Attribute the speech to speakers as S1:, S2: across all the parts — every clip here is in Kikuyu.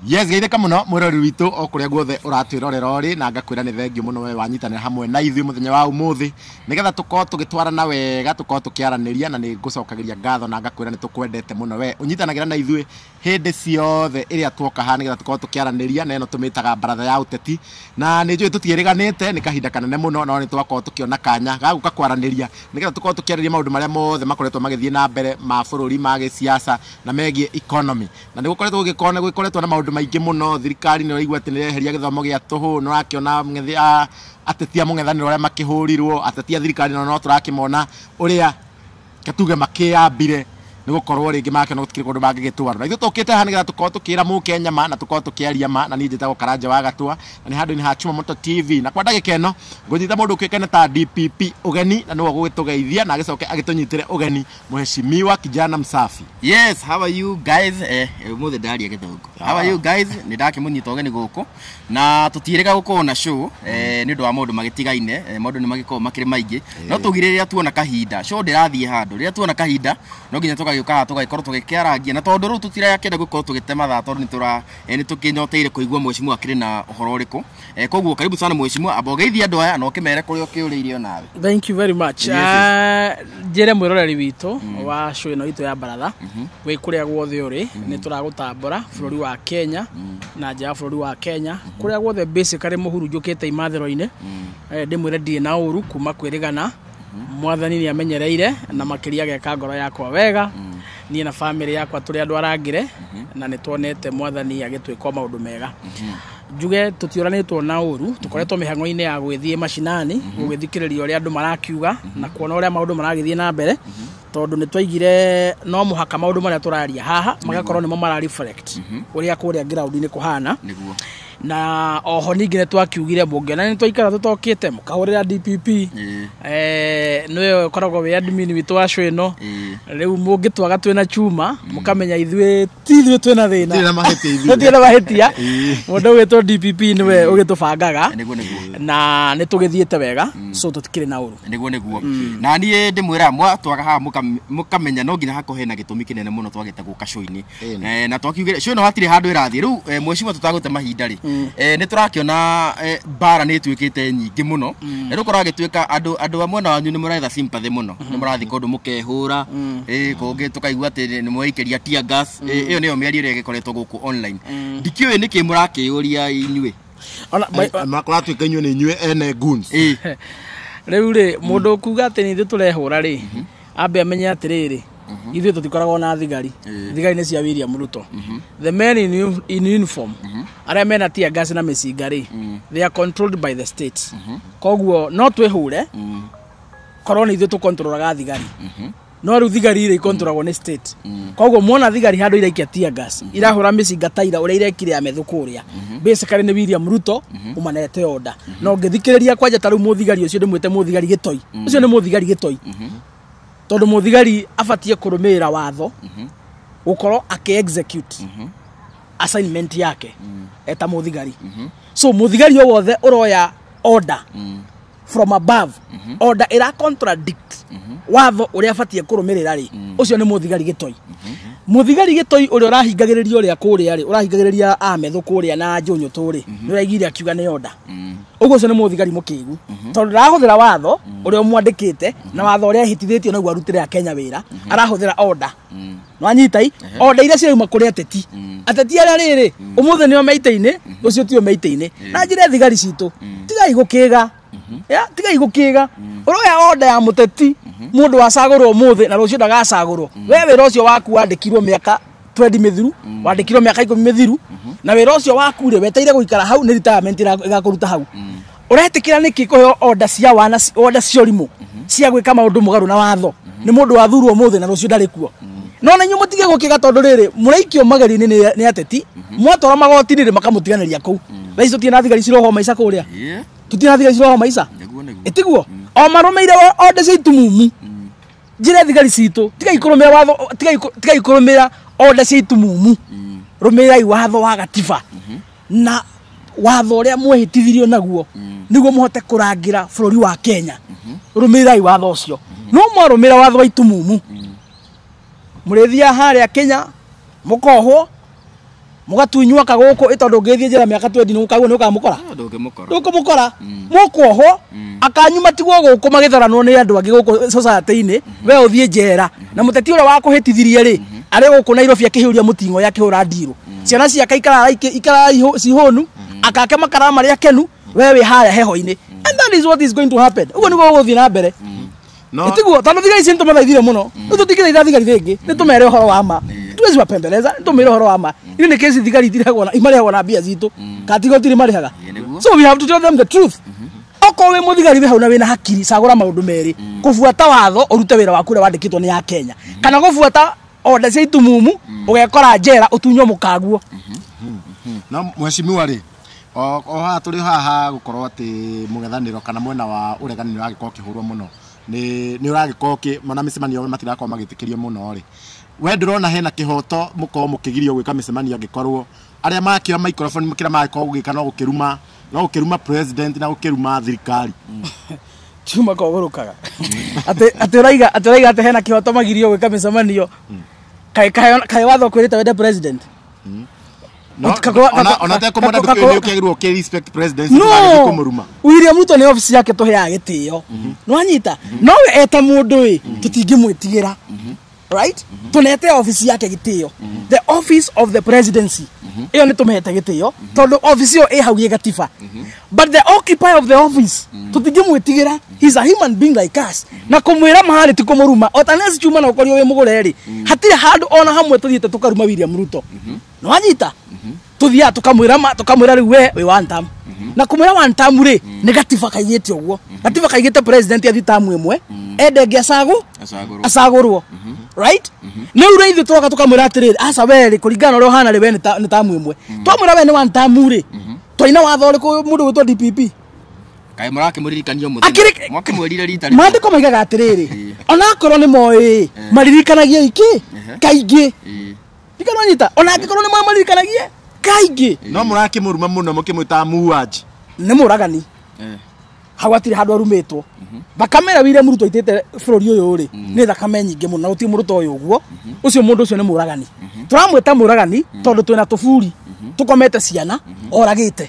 S1: Yes, geithĩka mũno mwĩrori witũ o kũrĩa guothe ũratwĩrorera ũrĩ, na ngakwĩra nĩ thengiũ mũno we wanyitanĩra hamwe na ithuĩ mũthenya wa ũmũthĩ, nĩgetha tũkorwo tũgĩtwarana wega, tũkorwo tũkĩaranĩria, na nĩ ngũcokagĩria ngatho na ngakwĩra nĩ tũkwendete mũno we ũnyitanagĩra na ithuĩ hĩndĩ ciothe ĩrĩa tuoka haha, nĩgetha tũkorwo tũkĩaranĩria, na ĩno tũmĩtaga baratha ya ũteti. Na nĩ njũĩ tũtiĩrĩganĩte, nĩ kahinda kanene mũno, no nĩ twakorwo tũkĩona kanya ga gũka kwaranĩria, nĩgetha tũkorwo tũkĩarĩria maũndũ marĩa mothe makoretwo magĩthiĩ na mbere ma bũrũri, ma gĩsiasa na megiĩ economy. Na nĩ gũkoretwo gũgĩkorwo nĩ gũkoretwo na maũndũ maingĩ mũno. Thirikari nĩ ũraigua atĩ nĩ ĩreheria gĩthomo gĩa tũhũ, nĩ ũrakĩona ateti a mũng'ethanĩro arĩa makĩhũrirwo, ateti a thirikari nao no tũrakĩmona ũrĩa tuge makĩambire nĩ gũkorwo rĩngĩ makĩona gũtikĩrĩ kũndũ mangĩgĩtwarwo. Na ithuĩ tũkĩte haha nĩgetha tũkorwo tũkĩra mũkenya ma na tũkorwo tũkĩaria ma, na niĩ njĩtagwo Karanja wa Gatua, na nĩ handũ-inĩ ha Chuma Moto TV. Na kwa ndagĩka ĩno ngũnyita mũndũ ũkĩũĩkaine ta DPP ũgeni, na nĩwe ũgũgĩtũgeithia na agĩcoke agĩtũnyitĩre ũgeni, Mheshimiwa Kijana Msafi.
S2: Yes, how are you guys? Ũmũthĩ ndaria gĩthũngũ. How are you guys? Nĩ ndakĩmũnyita ũgeni gũkũ na tũtiĩrĩga gũkorwo na show nĩ ũndũ wa maũndũ magĩtigaine, maũndũ nĩ magĩkorwo makĩrĩ maingĩ, no tũgire rĩrĩa tuona kahinda show ndĩrathiĩ handũ, rĩrĩa tuona kahinda no nginya tũgagĩũka haha tũgagĩkorwo tũgĩkĩarangia, na tondũ rĩu tũtirakĩenda gũkorwo tũgĩte mathaa, tondũ nĩ tũkĩnyoteire kũigua mheshimiwa akĩrĩ na ũhoro ũrĩkũ. Koguo karibu sana mheshimiwa, amba ũgeithie andũ aya na ũkĩmere kũrĩa ũkĩũrĩirio nawe.
S3: Thank you very much. Njĩre mwĩroreri witũ wa show ĩno itũ ya baratha, wĩ kũrĩa guothe ũrĩ, nĩ tũragũtambũra bũrũri wa Kenya na nja ya bũrũri wa Kenya, kũrĩa guothe basically mũhurunjũkĩte imathĩro-inĩ. Ndĩmwĩre ndirĩ na ũru kuma kwĩrĩgana, mwathani nĩ amenyereire na makĩria ageka ngoro yakwa wega. Niĩ na family yakwa tũrĩ andũ arangĩre, na nĩ tuonete mwathani agĩtwĩka maũndũ mega. Njuge tũtiũranĩtwo na ũru, tũkoretwo mĩhang'o-inĩ ya gwĩthiĩ macinani, gũgĩthikĩrĩria ũrĩa andũ marakiuga na kuona ũrĩa maũndũ maragĩthiĩ na mbere, tondũ nĩ twaigire no mũhaka maũndũ marĩa tũraria haha magakorwo nĩmo mara reflect ũrĩa kũrĩa ground-inĩ kũhana. Na oho ningĩ nĩ twakiugire mũngĩona nĩ twaikara tũtokĩte mũkahũrĩra DPP, nĩwe ũkoragwo wĩ admin witũ wa show ĩno. Rĩu mũngĩtwaga twĩna chuma mũkamenya ithuĩ ti ithuĩ twĩna thĩna,
S1: Tũtirĩ na mahĩtia ithuĩ.
S3: Tũtirĩ na mahĩtia. Mũndũ ũgwĩtwo DPP nĩwe ũgĩtũbangaga.
S2: Nĩguo nĩguo.
S3: Na nĩ tũgĩthiĩte wega, so tũtikĩrĩ na ũru.
S2: Nĩguo nĩguo. Na niĩ ndĩmwĩra mwatwaga haha mũkamenya no nginya hakorwo hena gĩtũmi kĩnene mũno twagĩte gũka show-inĩ. Na twakiugire show ĩno hatirĩ handũ ĩrathiĩ. Rĩu mheshimiwa tũtagũte mahinda rĩ, nĩ tũrakĩona mbara nĩ ĩtuĩkĩte nyingĩ mũno. Na rĩu kũragĩtuĩka andũ a mwena wanyu nĩ mũretha sympathy mũno, nĩ mũrathiĩ kũndũ mũkehũra, kũngĩ tũkaigua atĩ nĩ mweikĩria tear gas. Ĩyo nĩyo mĩario ĩrĩa ĩgĩkoretwo gũkũ online. Ndikĩũĩ nĩkĩ mũrakĩyũria inyuĩ.
S3: Ona,
S1: Kũratuĩka inyuĩ nĩ inyuĩ ene goons.
S3: Rĩu rĩ, mũndũ ũkuga atĩ nĩ ithuĩ tũrehũra rĩ, ambe amenye atĩrĩrĩ, ithuĩ tũtikoragwo na thigari. Thigari nĩ cia William Ruto. The men in uniform, arĩa mena tear gas na mĩcinga rĩ, they are controlled by the state. Koguo no twĩhũre korwo nĩ ithuĩ tũkontrolaga thigari, no rĩu thigari rĩ ikontrolagwo nĩ state. Koguo mwona thigari handũ iraikia tear gas, irahũra mĩcinga taira ũrĩa irekire ya methũ kũrĩa, basically nĩ William Ruto ũmanete order. Na ũngĩthikĩrĩria kwanja ta rĩu mũthigari ũcio ndĩmwĩte mũthigari gĩtoi, ũcio nĩ mũthigari gĩtoi, tondũ mũthigari abatiĩ kũrũmĩrĩra watho, gũkorwo akĩ execute assignment yake eta mũthigari. So mũthigari o wothe ũroya order from above, order ĩra contradict watho ũrĩa abatiĩ kũrũmĩrĩra rĩ, ũcio nĩ mũthigari gĩtoi. Mũthigari gĩtoi ũrĩa ũrahingagĩrĩria ũrĩa kũrĩa rĩ, ũrahingagĩrĩria amethũ kũrĩa na njũnyũtũ rĩ, nĩ ũraigire akiuga nĩ order. Ũguo ũcio nĩ mũthigari mũkĩgu, tondũ ndarahũthĩra watho ũrĩa ũmwandĩkĩte na watho ũrĩa ehĩtithĩtio nĩguo arutĩre Akenya wĩra, arahũthĩra order. Nĩwanyita i order iria cirauma kũrĩ ateti, ateti arĩa rĩrĩ ũmũthĩ nĩo meitĩ-inĩ, ũcio tio meitĩ-inĩ. Na njĩre thigari citũ, tigai gũkĩga, ya tigai gũkĩga. Ũroya order ya mũteti, mũndũ wacagũrwo ũmũthĩ na rũciũ ndagacagũrwo. We wĩra ũcio waku wandĩkirwo mĩaka 20 mĩthiru, wandĩkirwo mĩaka 10 mĩthiru, na wĩra ũcio waku rĩ weteire gũikara hau, nĩ retirement ĩgakũruta hau. Ũretĩkĩra nĩkĩ kũheo order cia wana, order cia ũrimũ cia gwĩka maũndũ mũgarũ na watho nĩ mũndũ wathurwo ũmũthĩ na rũciũ ndarĩ kuo? No na inyuĩ mũtige gũkĩga, tondũ rĩrĩ mũraikio magerio-inĩ nĩ ateti, mwatwara magoti-inĩ rĩ makamũtiganĩria kũu. Thaa ici tũtirĩ na thigari cirohwo maica kũrĩa, tũtirĩ na thigari cirohwo maica.
S2: Nĩguo nĩguo.
S3: Ĩtiguo o marũmĩire order cia itumumu. Njĩre thigari citũ, tigai kũrũmĩra watho, tigai kũrũmĩra order cia itumumu, rũmĩrĩrai watho wa gatiba na watho ũrĩa mwehĩtithirio naguo nĩguo mũhote kũrangĩra bũrũri wa Kenya. Rũmĩrĩrai watho ũcio. No mwarũmĩra watho wa itumumu, mũrĩthiaga harĩa Kenya mũkohwo. Mũgatunywo kagũkũ ĩ tondũ ũngĩthiĩ njĩra mĩaka 20 nĩ nĩ ũkamũkora.
S2: Ndũngĩmũkora.
S3: Ndũkũmũkora. Mũkuohwo akanyu matigwo gũkũ magĩtharanwo nĩ andũ angĩ gũkũ society-inĩ, we ũthiĩ njera na mũteti ũrĩa wakũhĩtithirie rĩ arĩ gũkũ Nairobi akĩhĩũria mũting'o akĩhũra ndirũ, ciana ciake ikaraga ikaraga cihũnu, akake makaraga marĩ akenu, we wĩ harĩa heho-inĩ. And that is what is going to happen. Ũguo nĩguo gũgũthiĩ na mbere.
S1: No
S3: Ĩtiguo tondũ thigari ici nĩtũmathaithire mũno. Rĩu tũtingĩthaitha thigari rĩngĩ, nĩtũmere ũhoro wa ma, tuwezi wapembeleza, nĩtũmere ũhoro wa ma. Ithuĩ nĩ kesi thigari itirehagwo na imarĩhagwo na mbia citũ, katigo tirĩ marĩhaga.
S2: Ĩĩ, nĩguo.
S3: So we have to tell them the truth. Okorwo wĩ mũthigari wĩ hau na wĩna hakiri, cagũra maũndũ merĩ: kũbuata watho ũrute wĩra waku ũrĩa wandĩkĩtwo nĩ ya Kenya, kana gũbuata order cia itumumu ũgekora njera ũtunywo mũkaguo.
S1: No mheshimiwa rĩ, o haha tũrĩ haha gũkorwo atĩ mũng'ethanĩro kana mwena wa ũregani nĩ ũragĩkorwo ũkĩhũrwo mũno nĩ ũragĩkorwo mana mĩcemanio matirakorwo magĩtĩkĩrio mũno rĩ, we ndũrona hena kĩhoto mũkorwo mũkĩgirio gwĩka mĩcemanio angĩkorwo arĩa makĩoya microphone kĩrĩa magĩkorwo gũgĩka no gũkĩruma president na gũkĩruma thirikari?
S3: Chuma kogũrũkaga atĩ ũraiga atĩ hena kĩhoto magirio gwĩka mĩcemanio? Kaĩ watho kwĩrĩte wende president?
S1: No, ona tekũmwenda nĩ ũkĩagĩrĩirwo ũkĩ respect president,
S3: No.
S1: ndũgagĩthiĩ kũmũruma.
S3: William Ruto nĩ obici yake tũheaga gĩtĩo, nĩwanyita? Nowe eta mũndũ ĩ tũtingĩmwĩtigĩra, right? Tũnete obici yake gĩtĩo, the office of the presidency ĩyo nĩ tũmĩhete gĩtĩo tondũ obici ĩyo ĩ hau gĩ gatiba, but the occupier of the office tũtingĩmwĩtigĩra. He's a human being like us, na kũmwĩra maharĩ ti kũmũruma. O ta Nancy Chuma na ũkorio wĩ mũgũre rĩ, hatirĩ handũ ona hamwe tũthiĩte tũkaruma William Ruto, nĩwanyita? Tuthiaga tukamwĩra ma, tukamwĩra rĩu we wĩ one term, na kũmwĩra one term rĩ nĩ gatiba kaigĩte ũguo. Gatiba kaigĩte president athi term ĩmwe, ende ĩngĩ acagũ
S2: Acagũrwo.
S3: Acagũrwo, right? Nĩ rĩu ithuĩ tũroka tũkamwĩra atĩrĩrĩ, aca we rĩ, kũringana na ũrĩa ũhana rĩ, we nĩ term ĩmwe. Twamwĩra we nĩ one term rĩ, twaina watho ũrĩkũ mũndũ gwĩtwo DPP?
S2: Kaĩ mũrakĩmũririkania mũthenya mwakĩmwĩrire rita rĩmwe?
S3: Maandĩko maigaga atĩrĩrĩ, onakorwo nĩ moĩ maririkanagie ikĩ kaingĩ. Ndikananyita, ona angĩkorwo nĩ moĩ maririkanagie kaingĩ.
S1: No mũrakĩmũruma mũno mũkĩmwĩtaga muuaji.
S3: Nĩ mũragani. Hau hatirĩ handũ arumĩtwo. Thakame ĩrĩa William Ruto aitĩte bũrũri ũyũ rĩ nĩ thakame nyingĩ mũno, na gũtirĩ mũndũ toĩ ũguo. Ũcio mũndũ ũcio nĩ mũragani. Tũramwĩta mũragani tondũ twĩna tũburi tũkomete ciana oragĩte,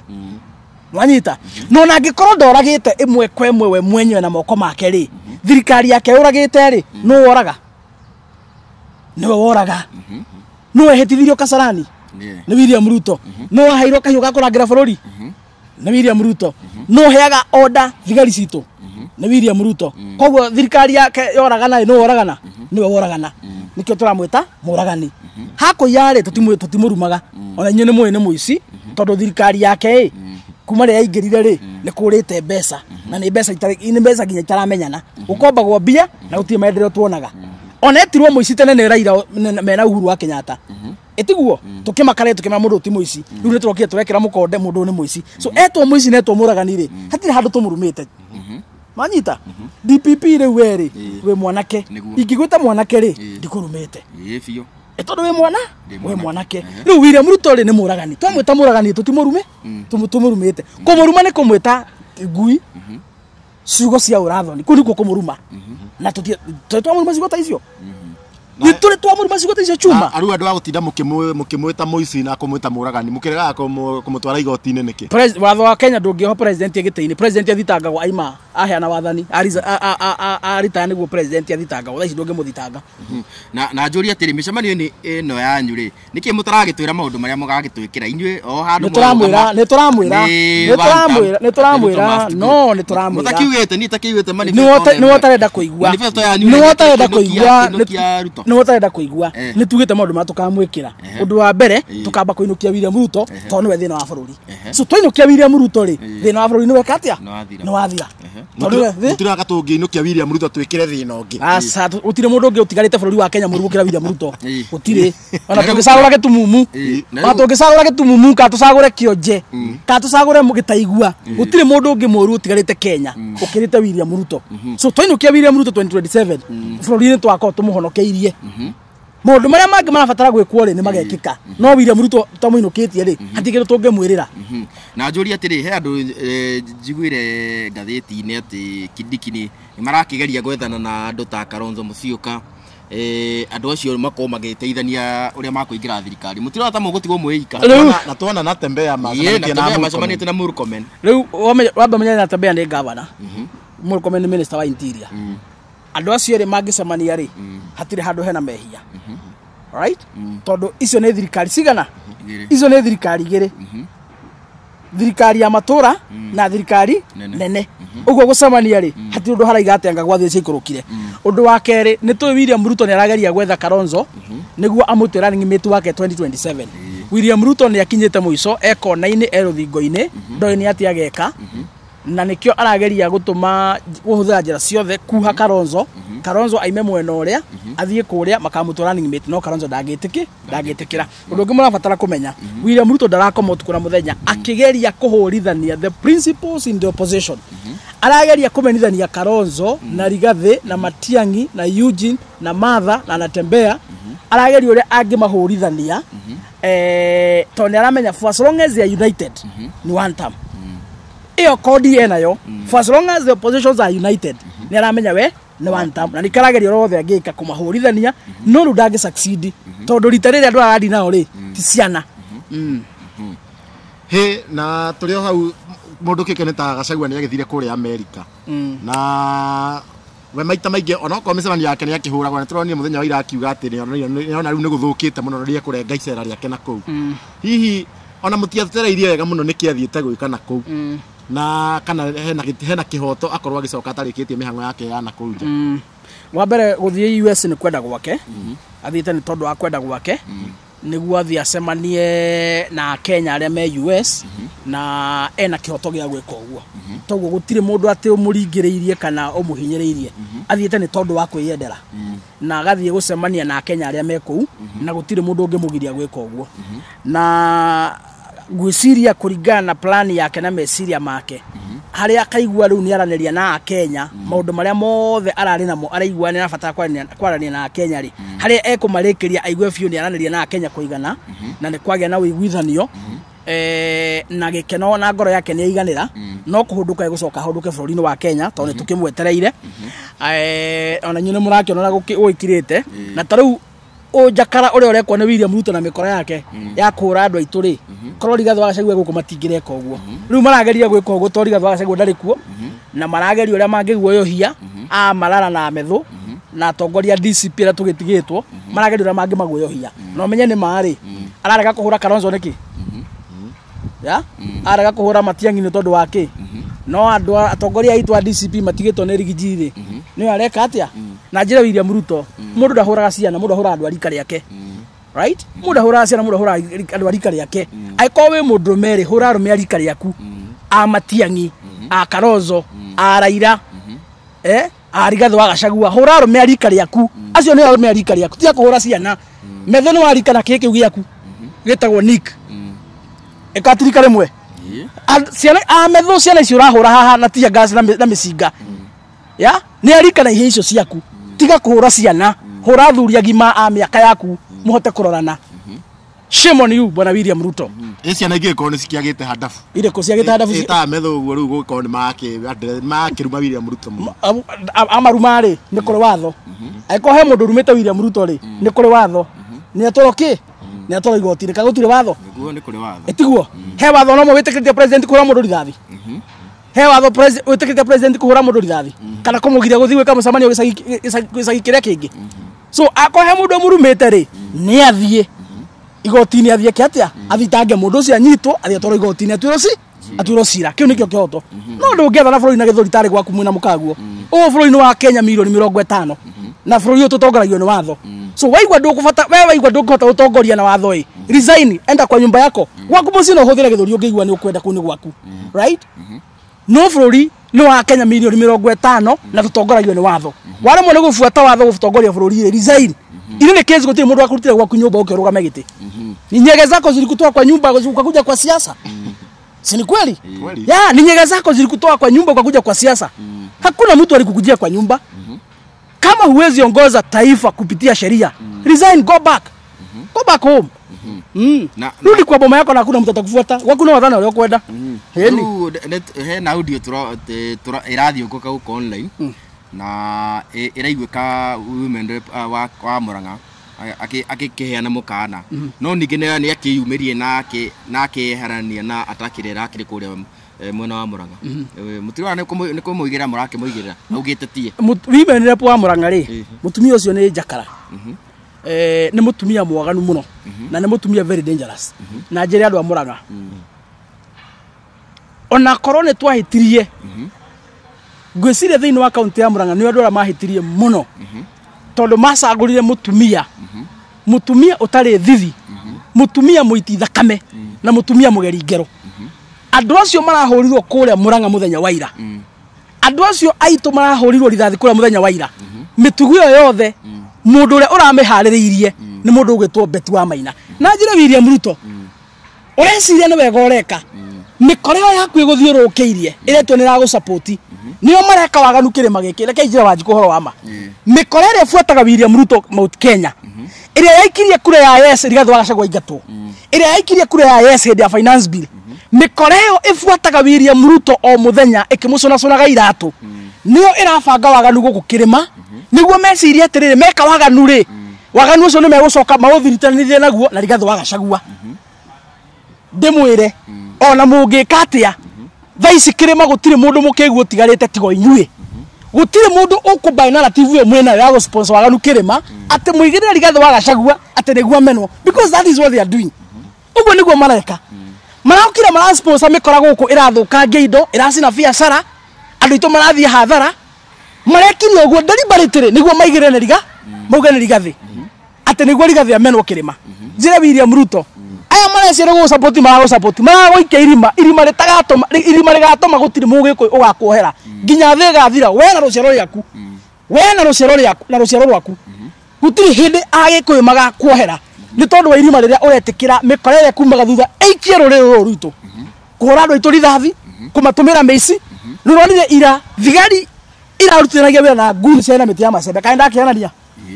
S3: wanyita? No ona angĩkorwo ndoragĩte ĩmwe kwa ĩmwe we mwenyewe na moko make rĩ, thirikari yake yũragĩte rĩ, nũ woraga? Nĩwe woraga. Nũ wehĩtithirio Kasarani? Nĩ William Ruto. Nũ waheirwo kahiũ ga kũrangĩra bũrũri? Nĩ William Ruto. Nũ ũheaga order thigari citũ? Nĩ William Ruto. Koguo thirikari yake yoragana rĩ, nũ woragana? Nĩwe woragana. Nĩkĩo tũramwĩta mũragani. Hakũiya rĩ, tũtimũrumaga. Ona inyuĩ nĩ mũĩ nĩ mũici, tondũ thirikari yake ĩ kuma rĩrĩa aingĩrire rĩ nĩ kũrĩte mbeca, na nĩ mbeca nĩ mbeca nginya itaramenyana, gũkombagwo mbia na gũtirĩ maendeleo tuonaga. Ona etirwo mũici tene nĩ Raila mena Uhuru wa Kenyatta, ĩtiguo tũkĩmakare tũkĩmera mũndũ ũyũ ti mũici. Rĩu nĩ tũrokire tũrekĩra mũkonde mũndũ ũyũ nĩ mũici. So etwo mũici na etwo mũragani rĩ, hatirĩ handũ tũmũrumĩte, manyita? DPP rĩu we rĩ wĩ mwanake.
S2: Nĩguo.
S3: Ingĩgwĩta mwanake rĩ, ndikũrumĩte.
S2: Ĩĩ biũ.
S3: Ĩ tondũ wĩ mwana
S2: Ndĩ
S3: wĩ
S2: mwanake.
S3: mwanake. Rĩu William Ruto rĩ nĩ mũragani. Twamwĩta mũragani tũtimũrume, tũmũrumĩte. Kũmũruma nĩ kũmwĩta ngui, ciugo cia ũrathoni, kũu nĩkuo kũmũruma. Na tũtirĩ twamũruma ciugo ta icio, nĩ tũrĩ twamũruma ciugo ta icio, Chuma?
S1: Arĩu andũ a gũtinda mũkĩmwĩta mũici na kũmwĩta mũragani, mũkĩregaga kũmũtwara igoti-inĩ nĩkĩ?
S3: Watho wa Kenya ndũngĩoha president gĩtĩ-inĩ. President athitangagwo aima aheana wathani, aritaya nĩguo president athitangagwo. Thaa ici ndũngĩmũthitanga.
S2: Na njũrie atĩrĩ, mĩcemanio-inĩ ĩno yanyu rĩ, nĩkĩ mũtaragĩtwĩra maũndũ marĩa mũgagĩtwĩkĩra inyuĩ o handũ?
S3: Nĩtũramwĩra, nĩtũramwĩra, nĩtũramwĩra, nĩtũramwĩra, no nĩtũramwĩra.
S2: Mũtakiugĩte, niĩ takiugĩte.
S3: Nĩwe ũtarenda kũigua.
S2: Manifesto yanyu
S3: Nĩwe
S2: rĩ,
S3: ũtarenda kũigua.
S2: kĩinũkia Ruto.
S3: Nĩwe ũtarenda kũigua. Nĩ tugĩte maũndũ marĩa tũkamwĩkĩra. Ũndũ wa mbere, tũkamba kũinũkia William Ruto tondũ nĩwe thĩna wa bũrũri. So twainũkia William Ruto rĩ, thĩna wa bũrũri nĩ weka atĩa?
S2: Nĩ wathira.
S3: Nĩ wathira. Tondũ nĩwe
S1: Mũtiraka tũngĩinũkia William Ruto twĩkĩre thĩna ũngĩ?
S3: Aca, gũtirĩ mũndũ ũngĩ ũtigarĩte bũrũri wa Kenya mũru gũkĩra William Ruto. Gũtirĩ. Ona
S2: Na rĩu-
S3: tũngĩcagũra gĩtumumu,
S2: Na
S3: ona
S2: rĩu-
S3: tũngĩcagũra gĩtumumu kana tũcagũre kĩonje kana tũcagũre gĩtaigua, gũtirĩ mũndũ ũngĩ mũru ũtigarĩte Kenya ũkĩrĩte William Ruto. So twainũkia William Ruto 2027, bũrũri-inĩ twakorwo tũmũhonokeirie. Maũndũ marĩa mangĩ marabatara gwĩkwo rĩ nĩ magekĩka, no William Ruto twamũinũkĩtie rĩ, hatirĩ kĩndũ tũngĩmwĩrĩra.
S2: Na njũrie atĩrĩ, he andũ njiguire ngathĩti-inĩ atĩ Kindiki nĩ marakĩgeria gwethana na andũ ta Kalonzo Musyoka, Andũ acio makorwo magĩteithania ũrĩa makũingĩra thirikari mũtirona ta mũgũtigwo mwĩika.
S1: Na tuona Natembeya
S2: macemanĩtie na Murkomen.
S3: Rĩu wamba menya Natembeya nĩ governor, Murkomen nĩ minister wa interior. Andũ acio erĩ mangĩcemania rĩ, hatirĩ handũ hena mehia. Right? Tondũ icio nĩ thirikari cigana? Icio nĩ thirikari igĩrĩ. Thirikari ya matũra na thirikari nene. Ũguo gũcemania rĩ, hatirĩ ũndũ haraiga atĩ anga gwathiĩ ciikũrũkire. Ũndũ wa kerĩ, nĩ tũĩ William Ruto nĩ arageria gwetha Kalonzo nĩguo amũtue running mate wake 2027. William Ruto nĩ akinyĩte mũico, e kona-inĩ, e rũthingo-inĩ, ndoĩ nĩ atĩa ageka. Na nĩkĩo arageria gũtũma kũhũthĩra njĩra ciothe kuha Kalonzo. Kalonzo aime mwena ũrĩa athiĩ kũrĩa makamũtwara running mate, no Kalonzo ndangĩtĩkĩra. Ũndũ ũngĩ mũrabatara kũmenya, William Ruto ndarakoma ũtukũ na mũthenya akĩgeria kũhũrithania the principles in the opposition. Arageria kũmenithania Kalonzo na Rigathi na Matiang'i na Eugene na Martha na Natembeya. Arageria ũrĩa angĩmahũrithania, tondũ nĩ aramenya for as long as they are united ni one term. Iyo kodi enayo, for as long as the oppositions are united, nĩ aramenya we nĩ one term. Na nĩkarageria rothe angĩka kũmahũrithania, no rĩu ndangĩ succeed tondũ rita rĩrĩa andũ aradi nao rĩ ti ciana.
S1: Hĩ, na tũrĩ o hau mũndũ kĩke nĩ ta Gachagua nĩ agĩthire kũrĩa Amerika. Na we maita maingĩ onokorwo mĩcemanio yake nĩ akĩhũragwo, nĩ tũronire mũthenya wa ira akiuga atĩ nĩona rĩu nĩ gũthũkĩte mũno na nĩekũrenga icera rĩake na kũu. Hihi ona mũtiatereirie wega mũno nĩkĩ athiĩte gwĩka na kũu, na kana hena kĩhoto akorwo agĩcoka atarĩkĩtie mĩhang'o yake ya na kũu nja.
S3: Wa mbere gũthiĩ US nĩ kwenda gwake, athiĩte nĩ tondũ wa kwenda gwake, nĩguo athiĩ acemanie na Kenya arĩa me US, na ena kĩhoto gĩa gwĩka ũguo. Toguo gũtirĩ mũndũ atĩ ũmũringĩrĩirie kana ũmũhinyĩrĩirie, athiĩte nĩ tondũ wa kwĩyendera, na agathiĩ gũcemania na Kenya arĩa me kũu, na gũtirĩ mũndũ ũngĩmũgiria gwĩka ũguo. Na ngwĩciria kũringana na plan yake na meciria make, harĩa akaigua rĩu nĩ aranĩria na Akenya maũndũ marĩa mothe ararĩ namo, araigua nĩ arabatara kwaranĩria na Akenya rĩ, harĩa ekũmarĩkĩria aigue biũ nĩ aranĩria na Akenya kũigana, na nĩ kwagĩa na ũiguithanio, na gĩkeno na ngoro yake nĩ aiganĩra, no kũhũndũka egũcoka ahũndũke bũrũri-inĩ wa Kenya tondũ nĩ tũkĩmwetereire. Ona inyuĩ nĩ mũrakĩona ũrĩa gũikirĩte. Na ta rĩu ũnjakara ũrĩa ũrekwo nĩ William Ruto na mĩkora yake ya kũhũra andũ aitũ rĩ, korwo Rigathĩ wa Gachagua gũkũ matingĩreka ũguo. Rĩu marageria gwĩka ũguo tondũ Rigathĩ wa Gachagua ndarĩ kuo, na marageria ũrĩa mangĩguoyohia a Malala na Methu na atongoria DCP arĩa tũgĩtigĩtwo, marageria ũrĩa mangĩmaguoyohia. Na ũmenye nĩ ma rĩ, ararega kũhũra Kalonzo nĩkĩ? Ya? Ararega kũhũra Matiang'i nĩ tondũ wa kĩ? No andũ atongoria aitũ a DCP matigĩtwo nĩ Rigiji rĩ, nĩwe areka atĩa? Na njĩra William Ruto, mũndũ ndahũraga ciana, mũndũ ahũraga andũ a rika rĩake. Right? Mũndũ ndahũraga ciana, mũndũ ahũraga andũ a rika rĩake. Angĩkorwo wĩ mũndũrũme rĩ, hũra arũme a rika rĩaku, a Matiang'i, a Kalonzo, a Raila, a Rigathĩ wa Gachagua, hũra arũme a rika rĩaku. Acio nĩ arũme a rika rĩaku, tiga kũhũra ciana. Metho nĩ wa rika na kĩĩ kĩu gĩaku gĩtagwo Nick. Ĩkatirika rĩmwe. Ciana a Metho, ciana icio ũrahũra haha na tear gas na mĩcinga. Ya? Nĩ arika na ihe icio ciaku. Tiga kũhũra ciana, hũra athuri agima a mĩaka yaku mũhote kũrorana. Shame on you, Bwana William Ruto.
S1: Ciana ingĩgĩkorwo nĩ cikĩagĩte handabu.
S3: Irĩkũ ciagĩte handabu?
S1: Ĩta Metho ũguo rĩu gũgĩkorwo nĩ makĩruma William Ruto mũno.
S3: Amaruma rĩ, nĩ kũrĩ watho. Angĩkorwo he mũndũ ũrumĩte William Ruto rĩ, nĩ kũrĩ watho. Nĩ atwarwo kĩ? Nĩ atwarwo igoti-inĩ. Kana gũtirĩ watho?
S2: Nĩguo nĩ kũrĩ watho.
S3: Ĩtiguo? He watho no wĩtĩkĩrĩtie president kũhũra mũndũ rithathi? He watho wĩtĩkĩrĩtie president kũhũra mũndũ rithathi? Kana kũmũgiria gũthiĩ gwĩka mũcemanio gĩcagi kĩrĩa kĩngĩ? So akorwo he mũndũ ũmũrumĩte rĩ, nĩ athiĩ igoti-inĩ, athiĩ eke atĩa? Athitange mũndũ ũcio, anyitwo, athiĩ atwarwo igoti-inĩ, atuĩrwo cira. Kĩu nĩkĩo kĩhoto. No ndũngĩathana bũrũri na gĩthũri tarĩ gwaku mwĩna mũkaguo. Ũũ bũrũri-inĩ wa Kenya milioni 50, na bũrũri ũyũ tũtongoragio nĩ watho. So waigua ndũkũbata, we waigua ndũngĩhota gũtongoria na watho ĩ, resign, enda kwa nyumba yako. Gwaku mũciĩ no ũhũthĩre gĩthũri ũngĩigua nĩ ũkwenda kũu nĩ gwaku. Right? No bũrũri nĩ wa Kenya milioni 50 na tũtongoragio nĩ watho. Waremwo nĩ gũbuata watho gũtongoria bũrũri rĩ, resign. Ile ni kesi gũtirĩ mũndũ akũrutire gwaku nyũmba ũke ũrũgame gĩtĩ. Ni nyege zako zilikutoa kwa nyumba ukakuja kwa siasa. Si ni kweli? Ya, ni nyege zako zilikutoa kwa nyumba ukakuja kwa siasa. Hakuna mtu alikukujia kwa nyumba. Kama huwezi ongoza taifa kupitia sheria, resign, go back. Go back home. Rudi kwa boma yako na hakuna mtu atakufuata. Hakuna wadhana waliokwenda.
S2: Hena audio tura irathiũrũrũka gũkũ online. Na ĩraiguĩka women rep wa Murang'a akĩheana mũkana no ningĩ nĩ akĩyumĩrie na akĩeherania na atakĩrĩa ĩrakĩrĩ kũrĩa mwena wa Murang'a. Mũtirona nĩ kũmũigĩrĩra mũrakĩmũigĩrĩra augĩte tie
S3: women rep wa Murang'a rĩ, mũtumia ũcio nĩ njakara. Nĩ mũtumia mwaganu mũno na nĩ mũtumia very dangerous. Na njĩre andũ a Murang'a, ona korwo nĩ twahĩtirie, ngwĩciria thĩinĩ wa kaunti ya Murang'a nĩ andũ arĩa mahĩtirie mũno, tondũ macagũrire mũtumia, mũtumia ũtarĩ thithi, mũtumia mũiti thakame, na mũtumia mũgeri ngero. Andũ acio marahũrirwo kũrĩa Murang'a mũthenya wa ira, andũ acio aitũ marahũrirwo rithathi kũrĩa mũthenya wa ira, mĩtugo ĩyo yothe mũndũ ũrĩa ũramĩharĩrĩirie nĩ mũndũ ũgwĩtwo Betty wa Maina. Na njĩre William Ruto, ũreciria nĩ wega ũreka, mĩkora ĩyo yaku ĩgũthiũrũrũkĩirie ĩretwo nĩ ĩragũsupport, nĩo mareka waganu kĩrĩma gĩkĩ. Reke njĩre Wanjikũ ũhoro wa ma. Mĩkora ĩrĩa ĩbuataga William Ruto Mount Kenya, ĩrĩa yaikirie kura ya yes Rigathĩ wa Gachagua aingatwo, ĩrĩa yaikirie kura ya yes hĩndĩ ya finance bill, mĩkora ĩyo ĩbuataga William Ruto o mũthenya ĩkĩmũcũnacũnaga iratũ, nĩyo ĩrabanga waganu gũkũ kĩrĩma, nĩguo mecirie atĩrĩrĩ, meka waganu rĩ, waganu ũcio nĩ megũcoka maũthiritanithie naguo na Rigathĩ wa Gachagua. Ndĩmwĩre ona mũngĩka atĩa, thaa ici kĩrĩma gũtirĩ mũndũ mũkĩgu ũtigarĩte tigo inyuĩ. Gũtirĩ mũndũ ũkũmbaĩ narrative ĩyo mwĩnayo ya gũ-sponsor waganu kĩrĩma atĩ mũigĩrĩre Rigathĩ wa Gachagua atĩ nĩguo amenwo, because that is what they are doing. Ũguo nĩguo mareka. Maraokire marasponsor mĩkora gũkũ ĩrathũkangia indo, ĩracina biacara, andũ aitũ marathiĩ hathara, marekire ũguo deliberately nĩguo maigĩrĩre nĩ Riga, mauge nĩ Rigathĩ, atĩ nĩguo Rigathĩ amenwo kĩrĩma. Njĩre William Ruto, aya mareciria gũgũsupport, maragũsupport, maragũikia irima, irima rĩtagatũma, irima rĩgatũma gũtirĩ mũgĩkũyũ ũgakuohera nginya thĩ ĩgathira, we na rũciaro rĩaku, we na rũciaro rĩaku na rũciaro rwaku, gũtirĩ hĩndĩ agĩkũyũ magakuohera nĩ tondũ wa irima rĩrĩa ũretĩkĩra mĩkora ĩrĩa kumaga thutha ĩikie rũrĩrĩ rũrũ rwitũ, kũhũra andũ aitũ rithathi, kũmatũmĩra mĩici. Nĩũronire ira thigari irarutithanagia wĩra na nguni ciarĩ na mĩtĩ ya macembe, kana ndakĩonania?